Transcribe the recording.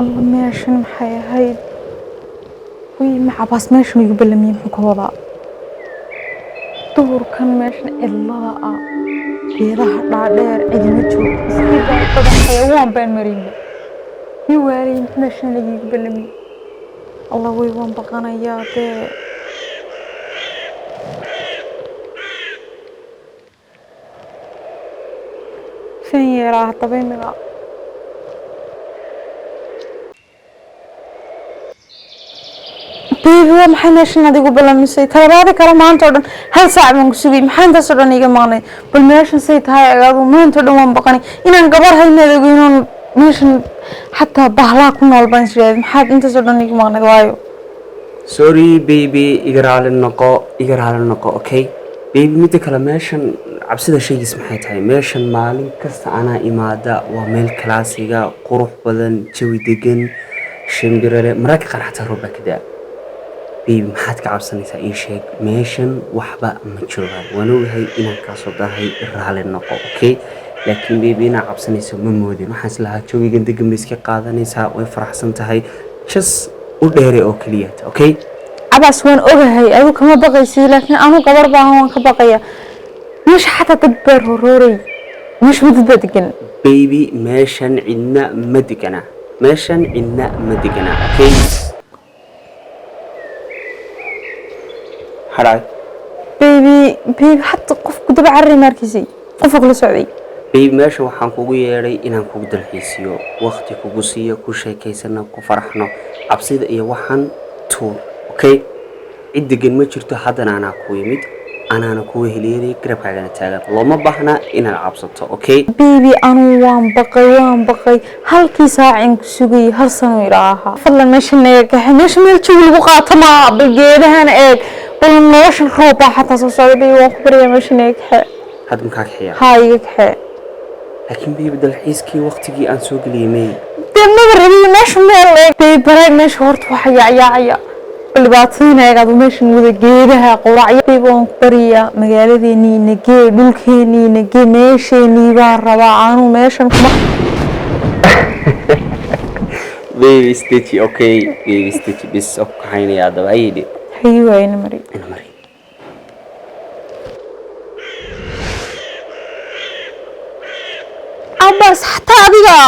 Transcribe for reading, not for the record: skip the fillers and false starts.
Alla, meeshan maxay ahayd? Wiy, ma Cabaas meeshan igu ballamiyey? Muxuu ka wadaa duhurkan meeshan cidlada ah, geedaha dhaadheer, cidina joogto, iskii badan, xayawaan baan marinba mi waalay? Muxuu meeshan igu ballamiyey? Alla, way, waan baqanayaa dee. San yeelaa haddaba imiga? Baby, waa maxay meeshan adigu ballamisay? Talabaada kale maanta oo dhan hal saac baan ku sugay. Maxaa intaas oo dhan iga maqnay? Bal meeshan say tahay agaadu. Maanta oo dhan waan baqanay. Inaan gabar haynaad ogeynoon meeshan xataa bahlaa ku nool baan isiraahday. Maxaad intaas oo dhan iga maqnayd waayo? Sorry baby, iga raali noqo, iga raali noqo. Okay baby, midda kale, meeshan cabsida shaygiis maxay tahay? Meeshan maalin kasta anaa imaada. Waa meel kalaasiga, qurux badan, jawi degan, shimbirale, mararka qaar xataa roob baa ka daa. Baby, maxaad ka cabsanaysaa? Ii sheeg. Meeshan waxba ma joogaan. Waan ogahay inaan kaa soo dahay, raali noqo, okay? Laakiin baby, inaad cabsanayso ma moodin. Waxaan islahaa jawigan degan bay iska qaadanaysaa, way faraxsan tahay, just u dheere oo keliya, okay? Cabaas, waan ogahay adigu kama baqaysid, laakiin anu gabar baahan, waan ka baqaya. Meesha xataa dad baa roorooray. Meesha ma dad baa degan? Baby, meeshan cidna ma degana, meeshan cidna ma degana, okay? Hadhaay. Baby, baby, xataa qofku daba carari ma arkaysay? Qofka kula socday. Baby, meesha waxaan kugu yeedhay inaan kugu dalxiisiyo, waqti kugu siiyo, ku sheekaysano, ku faraxno. Cabsida iyo waxaan tuur, okay? Cid degan ma jirto. Haddana anaa ku yimid, anaana kugu heliyanay, garabkaagana taagan. Looma baahna inaad cabsato, okay? Baby, anu waan baqay, waan baqay. Halkii saacin ku sugayay hal sano idhaaha. Fadlan meesha naga kaxe. Meesha meel jawi lagu qaato maaha. Bal geedahan eeg, bal noloshan. Roob baa xataa soo socda. Baby, waan ku baryaa, meesha naga kaxe. Hadda makaa kaxeeya? Haa, iga kaxe. Laakiin baby, dalxiiskii waqtigii aan soo geliyey may? Dee maba rabiyo meesha. Meel eeg baby, baraag meesha horta waxa yaacyaacaya. Bal dhibaatadana eeg adu, meeshan wada geedaha quracya. Baby, waan ku baryaa, magaaladeenii nagee, dhulkeenii nagee, meesheenii baan rabaa. Anu meeshan kuma Baby, stitch, okay? Baby, stitch bis oo ku kaxaynaya haddaba ayidhi. Hayi, waayna mari. Ina mari. Abbas, xataa adiga.